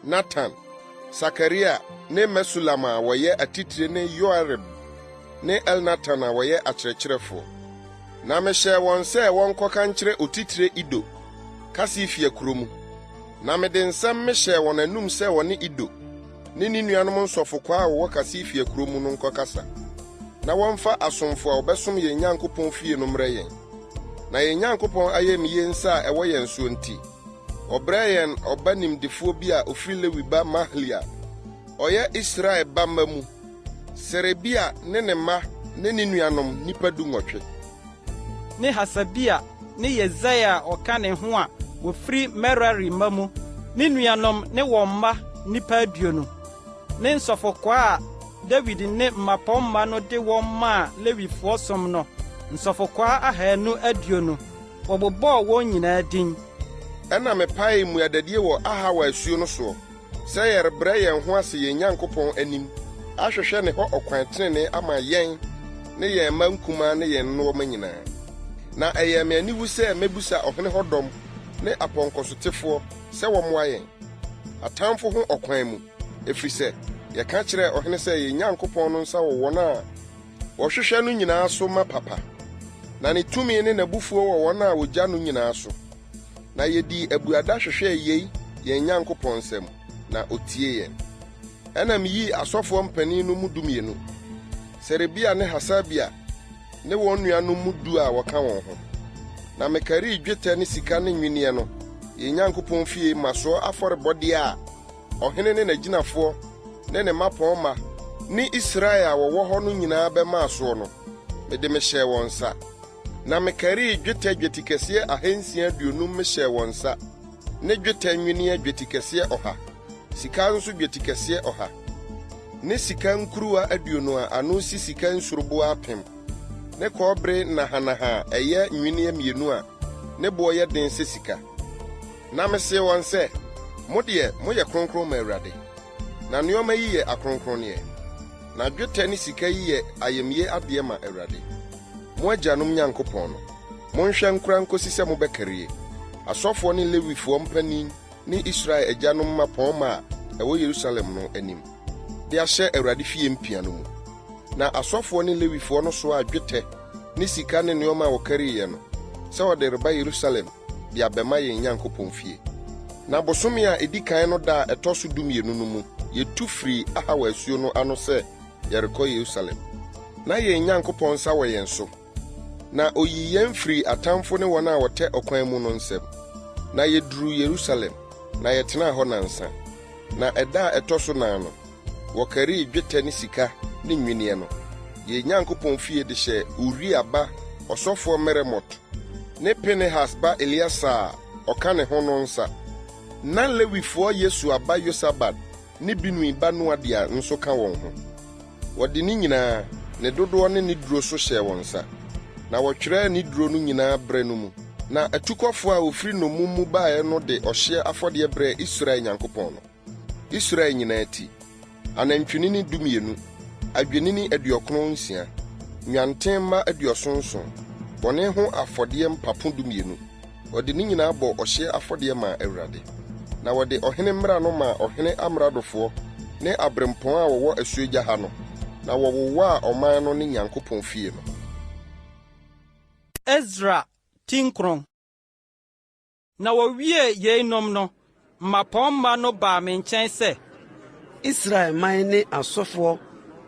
Natan, Sakaria ne Mesulam a wɔyɛ atitire ne Yoiarib ne Elnatan a wɔyɛ akyerɛkyerɛfoɔ. Na mehyɛɛ wɔn sɛ wɔnkɔka nkyerɛ otitire Ido, Kasifia kuro mu. Na mede nsɛm mehyɛɛ wɔn anom sɛ wɔne Ido ne ne nuanom nsɔfokwaa a wɔwɔ Kasifia kuro mu no nkɔkasa, na wɔmfa asomfo a wɔbɛsom yɛn Nyankopɔn fie no mmrɛ yɛn. Na yɛn Nyankopɔn ayamye nsa a ɛwɔ yɛn soɔ nti, ɔbrɛɛ yɛn ɔba nimdefoɔ bi a ɔfiri Lewi ba Mahli a ɔyɛ Israel ba mma mu, Serebia ne ne mma ne ne nuanom, nnipa 18. Ne Hasabia ne Yesaia a ɔka ne ho a wɔfiri Merari mma mu, ne nuanom ne wɔn mma nnipa 20, ne nsɔfokwaa a Dawid ne mmapɔmma no de wɔn maa Lewifoɔ som no, nsɔfokwaa 220, wɔbobɔɔ wɔn nyinaa din. Ɛnna mepaee mmuadadie wɔ Ahawa asuo no soɔ, sɛ yɛrebrɛ yɛn ho ase yɛn Nyankopɔn anim ahwehwɛ ne hɔ ɔkwan tenenee ama yɛn ne yɛn mma nkumaa ne yɛn nnoɔma nyinaa. Na ɛyɛɛ me aniwu sɛ mɛbisa ɔhene hɔ dɔm ne apɔnkɔsotefoɔ sɛ wɔmmoa yɛn, atamfo ho ɔkwan mu, ɛfiri sɛ yɛka kyerɛɛ ɔhene sɛ yɛn Nyankopɔn no nsa wɔ wɔn a wɔhwehwɛ no nyinaa so ma papa, na ne tumi ne n'abufuo wɔ wɔn a wɔgya no nyinaa so. Na yedii abuada hwehwɛɛ yei yɛn Nyankopɔn nsam, na otiee yɛn. Ɛnna miyii asɔfoɔ mpanin no mu 12, Serebia ne Hasabia ne wɔn nuanom mu du a wɔka wɔn ho. Na mekarii dwetɛ ne sika ne nnwinneɛ no, yɛn Nyankopɔn fie mmasoɔ afɔrebɔdeɛ a ɔhene ne n'agyinafoɔ ne ne mmapɔmma ne Israel a wɔwɔ hɔ no nyinaa bɛmaa soɔ no, mede mehyɛɛ wɔn nsa. Na mekarii dwetɛ dwetikɛseɛ 650 mehyɛɛ wɔn nsa, ne dwetɛ nnwinneɛ dwetikɛseɛ 100, sika nso dwetikɛseɛ 100, ne sika nkuruwa 20 a ano si sika nsuruboaa 1000, ne kɔbere nahanaha a ɛyɛ nnwinneɛ mmienu a ne boɔ yɛ den sɛ sika. Na mesee wɔn sɛ, Mo deɛ, moyɛ kronkron ma Awurade, na nneɛma yi yɛ akronkronneɛ, na dwetɛ ne sika yi yɛ ayamye adeɛ ma Awurade, mo agyanom Nyankopɔn no. Monhwɛ nkora nkosi sɛ mobɛkarie, asɔfoɔ ne Lewifoɔ mpanin ne Israel agyanom mmapɔmma a ɛwɔ Yerusalem no anim, de ahyɛ Awurade fie mpia no mu. Na asɔfoɔ ne Lewifoɔ no soaa dwetɛ ne sika ne nneɛma a wɔkariiɛ no, sɛ wɔde reba Yerusalem de abɛma yɛn Nyankopɔn fie. Na bosome a edi kan no da a ɛtɔ so 12 no mu, yetu firii Ahawa asuo no ano sɛ yɛrekɔ Yerusalem. Na yɛn Nyankopɔn nsa wɔ yɛn so, na oyii yɛn firii atamfo ne wɔn a wɔtɛ ɔkwan mu no nsam. Na yeduruu Yerusalem, na yɛtenaa hɔ nnansa. Na ɛda a ɛtɔ so nan no, wɔkarii dwetɛ ne sika ne nnwinneɛ no, yɛn Nyankopɔn fie de hyɛɛ Uria ba ɔsɔfoɔ Meremot ne Pinehas ba Eleasar a ɔka ne ho no nsa. Na Lewifoɔ Yesua ba Yosabad ne Binui ba Noadia nso ka wɔn ho. Wɔde ne nyinaa, ne dodoɔ ne ne duro so hyɛɛ wɔn nsa, na wɔtwerɛɛ ne duro no nyinaa berɛ no mu. Na atukɔfoɔ a wɔfiri nnommum mu baeɛ no de ɔhyeɛ afɔdeɛ brɛɛ Israel Nyankopɔn no, Israel nyinaa ti, anantwinini 12, adwennini 96, nnwanten mma 77, bɔne ho afɔdeɛ mpapo 12. Wɔde ne nyinaa bɔɔ ɔhyeɛ afɔdeɛ maa Awurade. Na wɔde ɔhene mmara no maa ɔhene amradofoɔ ne aberempɔn a wɔwɔ asuogya ha no, na wɔwowaa ɔman no ne Nyankopɔn fie no. Esra ti 9. Na wɔwiee yeinom no, mmapɔmma no baa me nkyɛn sɛ. Israel man ne asɔfoɔ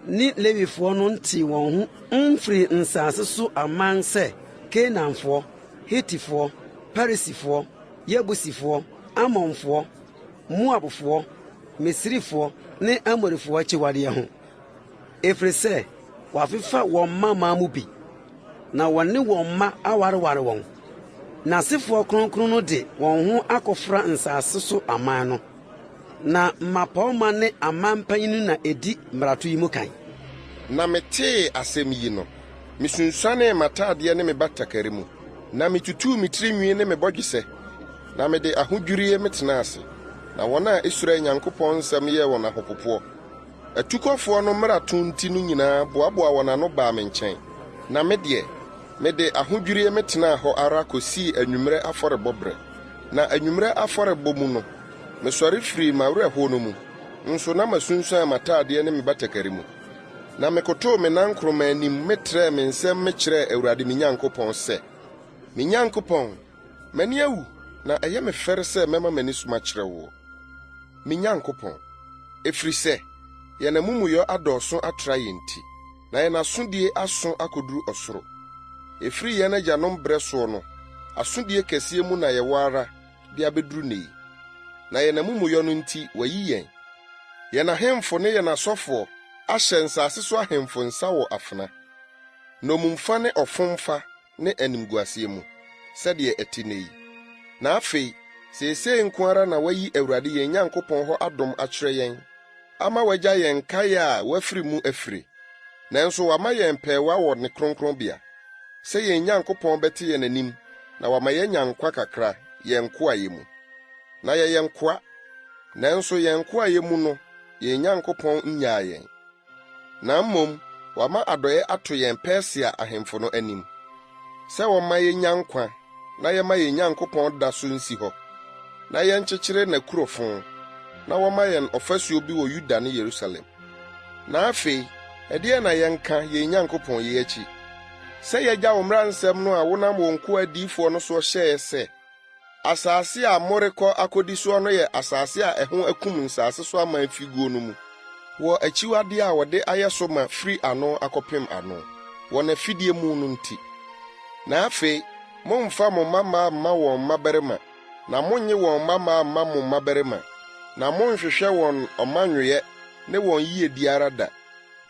ne Lewifoɔ no ntee wɔn ho mfirii nsase so aman sɛ Kanaanfoɔ, Hetifoɔ, Perisifoɔ, Yebusifoɔ, Amonfoɔ, Moabfoɔ, Misrifoɔ ne Amorifoɔ akyiwadeɛ ho. Ɛfiri sɛ wɔafefa wɔn mmammaa mu bi, na wɔne wɔn mma awareware wɔn. N'asefoɔ kronkron no de wɔn ho akɔfra nsase so aman no, na mmapɔmma ne aman mpanyin na edi mmarato yi mu kan. Na metee asɛm yi no, misunsuanee m'atadeɛ ne me batakari mu, na mitutuu me tiri nwi ne me bɔdwesɛ, na mede ahodwirie metenaa ase. Na wɔn a Israel Nyankopɔn nsɛm yɛɛ wɔn ahopopoɔ, Atukɔfoɔ no mmarato nti no nyinaa boaboaa wɔn ano baa me nkyɛn, na me deɛ, mede ahodwirie metenaa hɔ ara kɔsii anwummerɛ afɔrebɔ berɛ. Na anwummerɛ afɔrebɔ mu no, mesɔre firii m'awerɛhoɔ no mu, nso na masunsuan m'atadeɛ ne me batakari mu. Na mekotoo me nankoroma anim metrɛɛ me nsam mekyerɛɛ Awurade me Nyankopɔn sɛ, Me Nyankopɔn, m'ani awu na ɛyɛ me fɛre sɛ mɛma m'ani so makyerɛ woɔ. Me Nyankopɔn, ɛfiri sɛ yɛn amumuyɔ adɔɔso atra yɛn ti, na yɛn asodie aso akɔduru ɔsoro. Ɛfiri yɛn agyanom berɛ soɔ no, asodie kɛseɛ mu na yɛwɔ ara de abɛduru nnɛ yi. Na yɛn amumuyɔ no nti wɔayi yɛn, yɛn ahemfo ne yɛn asɔfoɔ ahyɛ nsase so ahemfo nsa wɔ afena, nnommumfa ne ɔfomfa ne animguaseɛ mu, sɛdeɛ ɛte nnɛ yi. Na afei, seesei nko ara na woayi Awurade yɛn Nyankopɔn hɔ adom akyerɛ yɛn ama wagya yɛn nkaeɛ a wɔafiri mu afire, nanso wama yɛn pɛɛwa wɔ ne kronkronbea, sɛ yɛn Nyankopɔn bɛte yɛn anim na wama yɛanya nkwa kakra yɛn nkoayɛ mu. Na yɛyɛ nkoa, nanso yɛn nkoayɛ mu no yɛn Nyankopɔn nnyaa yɛn. Na mmom wama adɔe ato yɛn Persia ahemfo no anim, sɛ wɔmma yennya nkwa na yɛmma yɛn Nyankopɔn da so nsi hɔ, na yɛnkyekyere n'akurofo, na wɔmma yɛn ɔfasuo bi wɔ Yuda ne Yerusalem. Na afei, ɛdeɛn na yɛnka, yɛn Nyankopɔn, yei akyi? Sɛ yɛagya wo mmara nsɛm no a wonam wo nkoa adiyifoɔ no soɔ hyɛeɛ sɛ, Asase a morekɔ akodi soɔ no yɛ asase a ɛho akum nsase so aman figuo no mu, wɔ akyiwadeɛ a wɔde ayɛ so ma firi ano akɔpem ano, wɔn afidie mu no nti. Na afei, mommfa mo mmammaa mma wɔn mmabarima, na monnye wɔn mmammaa mma mo mmabarima, na monnhwehwɛ wɔn ɔmannwoeɛ ne wɔn yiedie ara da,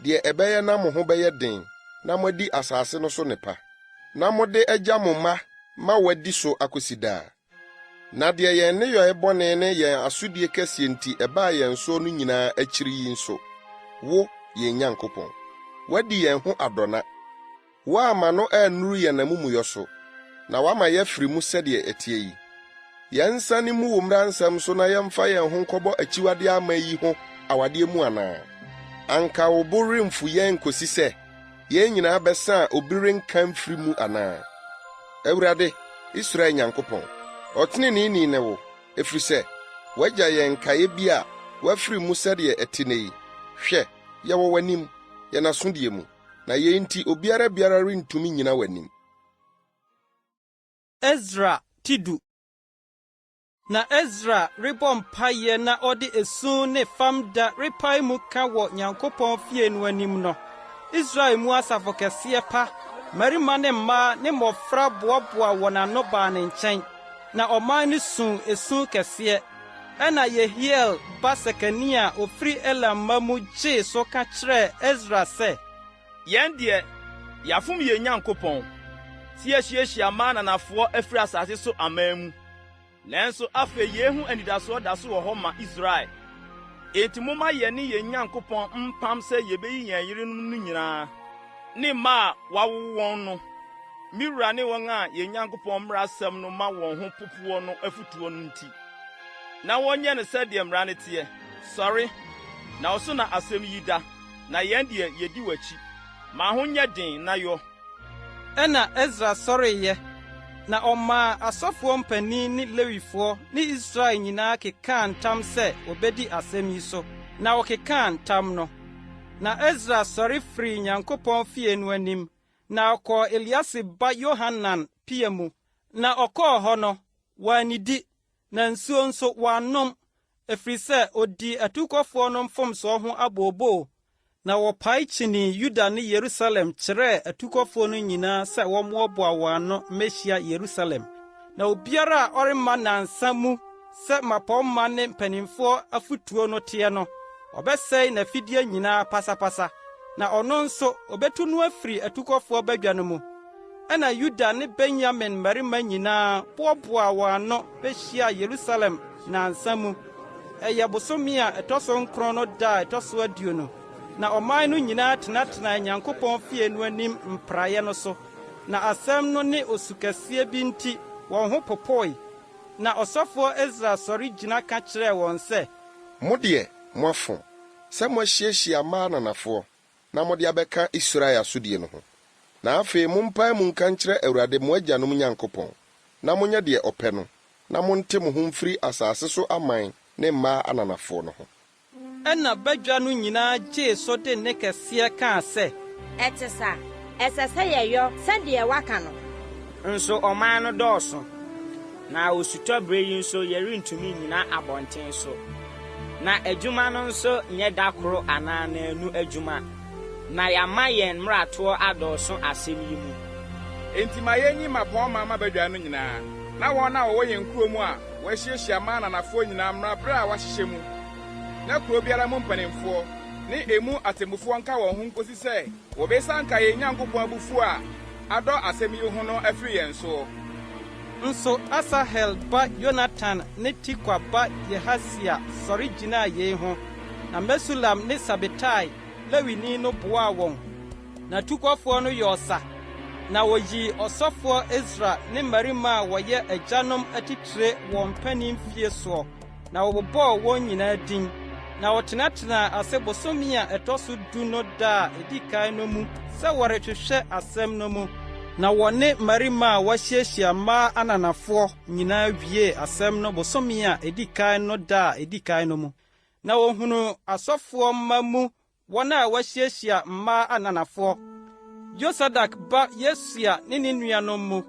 deɛ ɛbɛyɛ na mo ho bɛyɛ den na moadi asase no so nnepa. na mode agya mo mma ma wɔadi so akosi daa. Na deɛ yɛn nneyɔe bɔne ne yɛn asodie kɛseɛ nti ɛbaa yɛn soɔ no nyinaa akyiri yi nso, wo, yɛn Nyankopɔn, woadi yɛn ho adɔna. Woamma no annuru yɛn amumuyɔ so, na woama yɛafiri mu sɛdeɛ ɛteɛ yi. Yɛnsane mmu wo mmara nsɛm so na yɛmfa yɛn ho nkɔbɔ akyiwadeɛ aman yi ho awadeɛ mu anaa? Anka wo bo remfu yɛn nkosi sɛ yɛn nyinaa bɛsa a obi renka mfiri mu anaa? Awurade, Israel Nyankopɔn, ɔteneneeni ne wo, ɛfiri sɛ woagya yɛn nkaeɛ bi a wɔafiri mu sɛdeɛ ɛte nnɛ yi. Hwɛ, yɛwɔ w'anim, yɛn asodie mu, na yei nti obiara biara rentumi nnyina w'anim. Esra ti du. Na Esra rebɔ mpaeɛ na ɔde esu ne famda repae mu ka wɔ Nyankopɔn fie no anim no, Israel mu asafo kɛseɛ pa, mmarima ne mmaa ne mmɔfra boaboaa wɔn ano baa ne nkyɛn, na ɔman no suu esu kɛseɛ. Ɛnna Yehiel ba Sekania a ɔfiri Elam mma mu gyee so ka kyerɛɛ Esra sɛ. Yɛn deɛ, yɛafom yɛn Nyankopɔn, sɛ yɛahyiahyia mmaa ananafoɔ afiri asase so aman mu. Nanso afei yei ho anidasoɔ da so wɔ hɔ ma Israel. Enti momma yɛne yɛn Nyankopɔn mpam sɛ yɛbɛyi yɛn yerenom no nyinaa ne mma a wɔawo wɔn no, me wura ne wɔn a yɛn Nyankopɔn mmara asɛm no ma wɔn ho popoɔ no afotuo no nti, na wɔnyɛ no sɛdeɛ mmara no teɛ. Sɔre, na wo so na asɛm yi da. Na yɛn deɛ, yedi w'akyi. Ma ho nyɛ den na yɔ. Ɛnna Esra sɔreeɛ, na ɔmaa asɔfoɔ mpanin ne Lewifoɔ ne Israel nyinaa kekaa ntam sɛ wɔbɛdi asɛm yi so, na wɔkekaa ntam no. Na Esra sɔre firii Nyankopɔn fie no anim, na ɔkɔɔ Eliasib ba Yohanan pia mu. Na ɔkɔɔ hɔ no, wannidi, na nsuo nso, wannom, ɛfiri sɛ ɔdii atukɔfoɔ no mfomsoɔ ho abooboo Na wɔpae kyinii Yuda ne Yerusalem kyerɛɛ atukɔfoɔ no nyinaa sɛ wɔmmoaboa wɔn ano mmɛhyia Yerusalem. Na obiara a ɔremma nnansa mu sɛ mmapɔmma ne mpanimfoɔ afotuo no teɛ no, wɔbɛsɛe n'afideɛ nyinaa pasapasa, na ɔno nso, wɔbɛtu no afiri atukɔfoɔ badwa no mu. Ɛnna Yuda ne Benyamin mmarima nyinaa boaboaa wɔn ano behyiaa Yerusalem nnansa mu. Ɛyɛ bosome a ɛtɔ so nkron no da a ɛtɔ so aduonu. Na ɔman no nyinaa tenatenaa Nyankopɔn fie no anim mpraeɛ no so. Na asɛm no ne osu kɛseɛ bi nti, wɔn ho popoe. Na ɔsɔfoɔ Esra sɔre gyina ka kyerɛɛ wɔn sɛ. Mo deɛ, moafom, sɛ moahyiahyia mmaa ananafoɔ, na mode abɛka Israel asodie no ho. Na afei mompae mu nka nkyerɛ Awurade mo agyanom Nyankopɔn, na monyɛ deɛ ɔpɛ no, na monte mo ho mfiri asase so aman ne mmaa ananafoɔ no ho. Ɛnna badwa no nyinaa gyee so de nne kɛseɛ kaa sɛ. Ɛte sa, ɛsɛ sɛ yɛyɔ sɛdeɛ woaka no. Nso ɔman no dɔɔso, na osutɔ bere yi nso yɛrentumi nnyina abɔnten so. Na adwuma no nso nyɛ da koro anaa nnanu adwuma, na yɛama yɛn mmaratoɔ adɔɔso asɛm yi mu. Enti ma yenyi mmapɔmma mma badwa no nyinaa, na wɔn a wɔwɔ yɛn nkurow mu a wɔahyiahyia mmaa ananafoɔ nyinaa mmra bere a wɔahyehyɛ mu, na kurow biara mu mpanimfoɔ ne emu atemmufoɔ nka wɔn ho nkosi sɛ wɔbɛsianka yɛn Nyankopɔn abufuo a adɔ asɛm yi ho no afiri yɛn soɔ. Nso Asahel ba Yonatan ne Tikwa ba Yehasia sɔre gyinaa yei ho, na Mesulam ne Sabetai, Lewini no boaa wɔn. Na tukɔfoɔ no yɔɔ sa, na wɔyii ɔsɔfoɔ Esra ne mmarima a wɔyɛ agyanom atitire wɔn mpanin fie soɔ, na wɔbobɔɔ wɔn nyinaa din, na wɔtenatenaa ase bosome a ɛtɔ so du no da a edi kan no mu sɛ wɔrehwehwɛ asɛm no mu. Na wɔne mmarima a wɔahyiahyia mmaa ananafoɔ nyinaa wiee asɛm no bosome a edi kan no da a edi kan no mu. Na wɔhunuu asɔfoɔ mma mu wɔn a wɔahyiahyia mmaa ananafoɔ, Yosadak ba Yesua ne ne nuanom mu,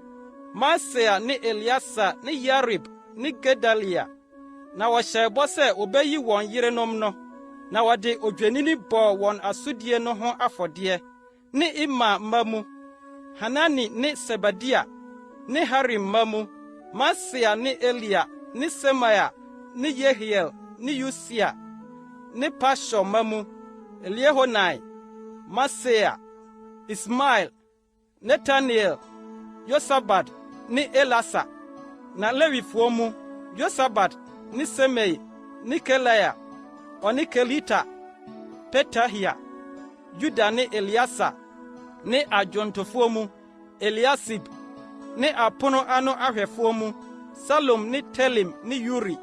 Maaseia ne Eleasa ne Yarib ne Gedalia. Na wɔhyɛɛ bɔ sɛ wɔbɛyi wɔn yerenom no, na wɔde odwennini bɔɔ wɔn asodie no ho afɔdeɛ. Ne Imer mma mu, Hanani ne Sebadia, ne Harim mma mu, Maaseia ne Elia ne Semaia ne Yehiel ne Usia, ne Pashur mma mu, Eliehoenai, Maaseia, Ismael, Netanel, Yosabad ne Elasa. Na Lewifoɔ mu, Yosabad ne Simei ne Kelaia, ɔne Kelita, Petahia, Yuda ne Eleasa, ne adwontofoɔ mu, Eliasib, ne apono ano ahwɛfoɔ mu, Salum ne Telem ne Uri,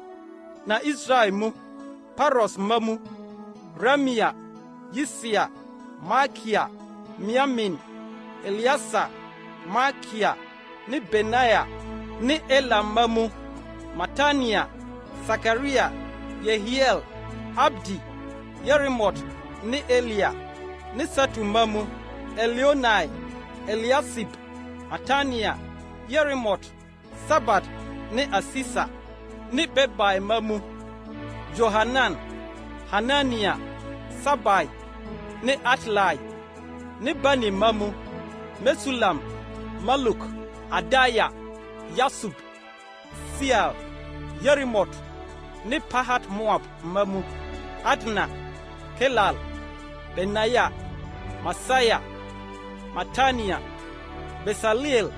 na Israel mu, Paros mma mu, Ramia, Yisia, Malkia, Miamin, Eleasa, Malkia ne Benaia, ne Elam mma mu, Matania, Sakaria, Yehiel, Abdi, Yerimot ne Elia, ne Satu mma mu, Elioenai, Eliasib, Matania, Yerimot, Sabad ne Asisa, ne Bebai mma mu, Johanan, Hanania, Sabai ne Atlai, ne Bani mma mu, Mesulam, Maluk, Adaia, Yasub, Seal, Yerimot ne Pahat-Moab mma mu, Adna, Kelal, Benaia, Maaseia, Matania, Besaleel,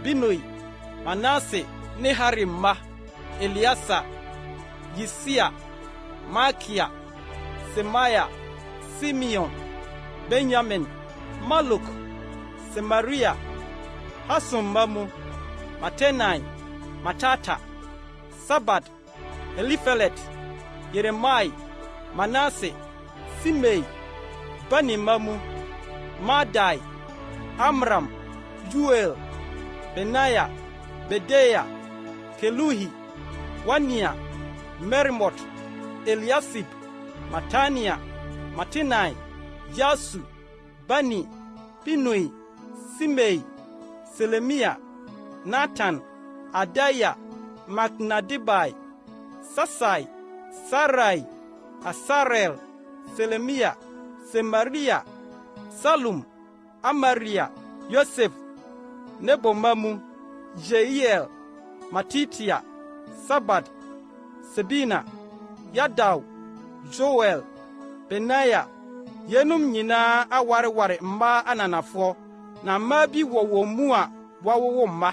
Binui, Manase ne Harim mma, Eleasa, Yisia, Malkia, Semaia, Simeon, Benyamin, Maluk, Semaria, Hasum mma mu, Matenai, Matata, Sabad, Elifelet, Yeremai, Manase, Simei, Bani mma mu: Maadai, Amram, Uel, Benaia, Bedeia, Keluhi, Wania, Meremot, Eliasib, Matania, Matenai, Yasu, Bani, Binui, Simei, Selemia, Natan, Adaia, Maknadebai, Sasai, Sarai, Asarel, Selemia, Semaria, Salum, Amaria, Yosef, Nebo mma mu, Yeiel, Matitia, Sabad, Sebina, Yadau, Joel, Benaia. Yeinom nyinaa awareware mmaa ananafoɔ, na mmaa bi wɔ wɔn mu a wɔawowo mma.